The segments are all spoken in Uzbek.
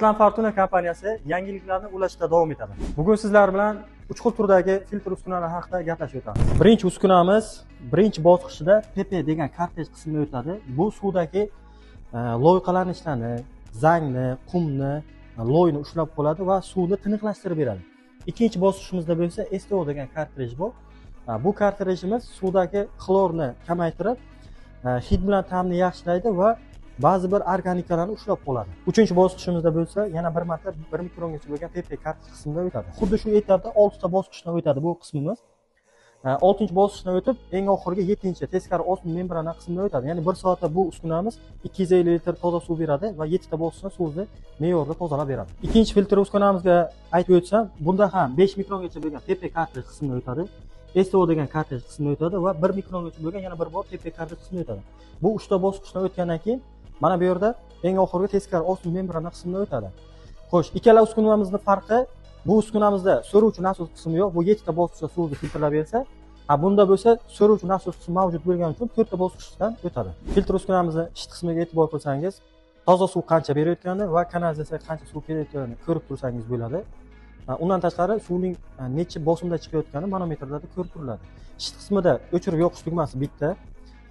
Atlant Fortuna kompaniyasi yangiliklarni ulashda davom etadi. Bugun sizlar bilan 3 xil turdagi filtr uskunalari haqida gaplashib o'tamiz. Birinchi uskunamiz birinchi bosqichida PP degan kartrij qismini o'tadi. Bu suvdagi loyqalanishlarni, zangni, qumni, loyni ushlab qoladi va suvni tiniqlashtirib beradi. Ikkinchi bosqichimizda bo'lsa STO degan kartrij bu. Bu kartrijimiz suvdagi xlorni kamaytirib, hid bilan ta'mni yaxshilaydi va ba'zi bir organikalarni ushlab qoladi. Uchinchi bosqichimizda bo'lsa yana bir marta 1 mikrongacha bo'lgan PP kartrij qismidan o'tadi. Xuddi shu etapda 6 ta bosqichdan o'tadi bu qismimiz. 6-bosqichdan o'tib, eng oxirgi 7-chi teskari osmon membrana qismidan o'tadi. Ya'ni 1 soatda bu uskunamiz 250 litr toza suv beradi va 7 ta bosqichdan suvni me'yorda tozalab beradi. Ikkinchi filtr uskunamizga aytib o'tsam, bunda ham 5 mikrongacha bo'lgan PP kartrij qismidan o'tadi. STO degan kartrij qismidan o'tadi va 1 mikrongacha bo'lgan yana bir bor PP kartrij qismidan o'tadi. Bu 3 ta bosqichdan o'tgandan keyin mana bu yerda eng oxirgi teskari osmon membrana qismidan o'tadi. Xo'sh, ikkala uskunamizning farqi, bu uskunamizda so'ruvchi nasos qismi yo'q, bu 7 ta bosqichda suvni filtrlab bersa, bunda bo'lsa so'ruvchi nasos qismi mavjud bo'lgani uchun 4 ta bosqichdan o'tadi. Filtr uskunamizni shit qismiga e'tibor qilsangiz, toza suv qancha berayotganini va kanalizatsiyaga qancha suv kelayotganini ko'rib tursangiz bo'ladi. Undan tashqari suvning necha bosimda chiqayotgani manometrlarda ko'rib turiladi. Shit qismida o'chirib yoqish tugmasi bitta.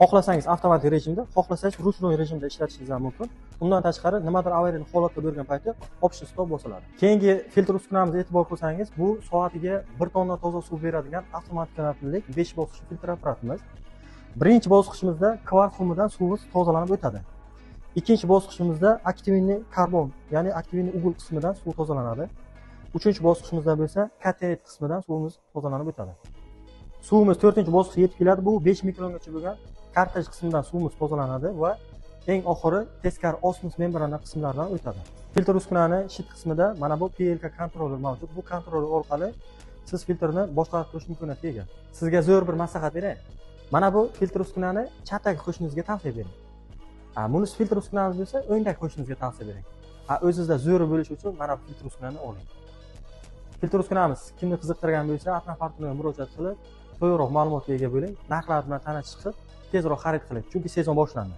Xohlasangiz avtomatik rejimda, xohlasangiz ручной rejimda ishlatishingiz ham mumkin. Undan tashqari nimadir avariya holatda bo'lgan paytda option stop bosiladi. Keyingi filtr uskunamizga e'tibor qilsangiz, bu soatiga 1 tonna toza suv beradigan avtomatik kanatlilik 5 bosqichli filtr apparatimiz. Birinchi bosqichimizda kvarts qumidan suvimiz tozalanib o'tadi. Ikkinchi bosqichimizda aktivniy karbon, ya'ni aktivniy ugol qismidan suv tozalanadi. Uchinchi bosqichimizda bo'lsa KT qismidan suvimiz tozalanib o'tadi. Suvimiz 4-bosqichga yetib keladi. Bu 5 mikrongacha bo'lgan kartrij qismidan suvimiz tozalanadi va eng oxiri teskari osmos membrana qismlaridan o'tadi. Filtr uskunani shit qismida mana bu PLK kontroller mavjud. Bu kontroller orqali siz filtrni boshqarib turish imkoniyatiga ega. Sizga zo'r bir maslahat beray. Mana bu filtr uskunani chapdagi qo'shningizga tavsiya bering. Buni filtr uskunamiz bo'lsa, o'ngdagi qo'shningizga tavsiya bering. O'zingizda zo'r bo'lishi uchun mana bu filtr uskunani oling. Filtr uskunamiz kimni qiziqtirgan bo'lsa, Atlant Fortunaga murojaat qilib, to'liqroq ma'lumotga ega bo'ling. Narxlar bilan tanishib chiqib, tezroq xarid qiling, chunki sezon boshlandi.